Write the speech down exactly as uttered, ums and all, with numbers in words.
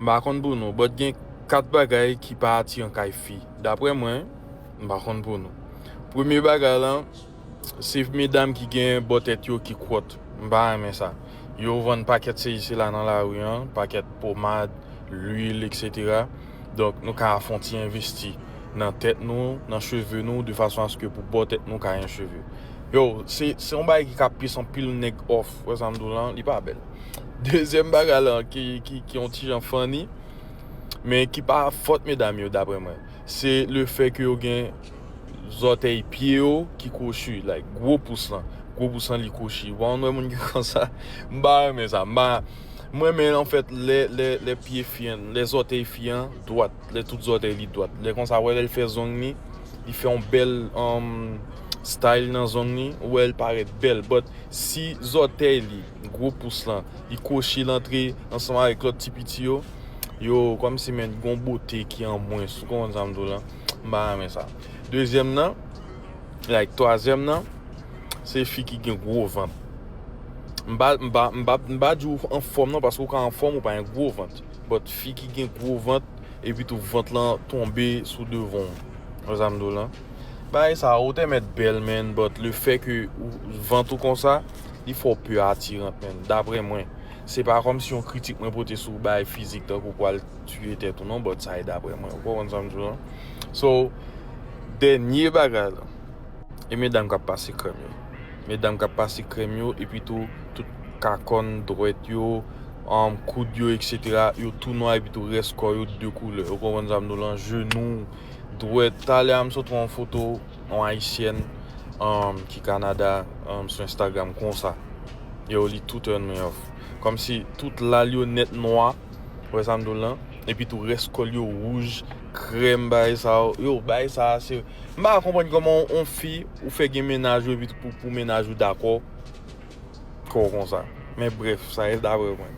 M pa konn pou nou, but gen kat bagay ki pa atiran kay fi. Daprè mwen, m pa konn pou nou. Premye bagay lan, se medam ki gen bò tèt yo ki kwòt. M pa renmen sa. Yo vann pakèt seyisela nan lari an, pakèt pomad, lwil, etsetera. Donk, nou ka fè yon ti envesti nan tèt nou, nan cheve nou, de fason aske pou bò tèt nou ka gen cheve. Yo, se, se yon bagay ki ka pis anpil nèg off. Wè sa m di w lan, li pa bèl. Dezyèm bagay lan ki, ki, ki yon ti jan funny, men ki pa fòt medam yo, daprè mwen, se le fè ke yo gen zòtèy pye yo ki kwochi, like, gwo pous lan. Gwo pous lan, li kwochi. Ou pa konn wè moun ki konsa? M pa renmen sa. M pa, mwen, men anfèt, lè, lè, lè pye fi an, lè zòtèy fi an dwat, lè tout zòtèy li dwat. Lè konsa, wè, lè l fè zong li, li fè yon bèl, um, style nan zong li, ou wè, l parèt bèl. But si zòtèy li, gwo pous lan, li kwochi, l antre ansanm avèk lòt ti piti yo, yo, kòmsi, men, gon bote ki an mwens. Ou konprann sa m di w lan? M pa renmen sa. Dezyèm nan, like, twazyèm nan, se fi ki gen gwo vant. M pa, m pa, m pa, m pa di w anfòm non, paske ou ka anfòm, ou pa gen gwo vant. But fi ki gen gwo vant, epi tou vant lan tonbe sou devan w. Wè sa m di w lan? Bagay sa, ou te mèt bèl, man, but le fè ke ou, vant ou konsa, li fè w pi atirant, man, daprè mwen. Se pa kòmsi yon kritik mwen pote sou bagay fizik, tankou pou al tiye tèt ou non, but sa e daprè mwen. Ou konprann sa m di w lan? So, dènye bagay la, e medam k ap pase krèm yo. Medam k ap pase krèm yo, epi tou, tout kakòn, dwèt yo, um, koud yo, etsetera, yo tou nwa, epi tou rès kò yo de koulè. Ou konprann sa m di w lan? Jenou, dwèt. Talè a m sot wè yon foto yon ayisyèn, um, ki Kanada, um, sou Instagram konsa. Yo, li tou turn me off. Kòmsi tout lal yo nèt nwa. Wè sa m di w lan? Epi tou rès kò l yo wouj, krèm, bagay sa yo. Yo, bagay sa a se, m pa konprann kòman yon fi ou fè gen mennaj ou epi pou, pou mennaj ou dakò kò w konsa. Men brèf, sa e daprè mwen.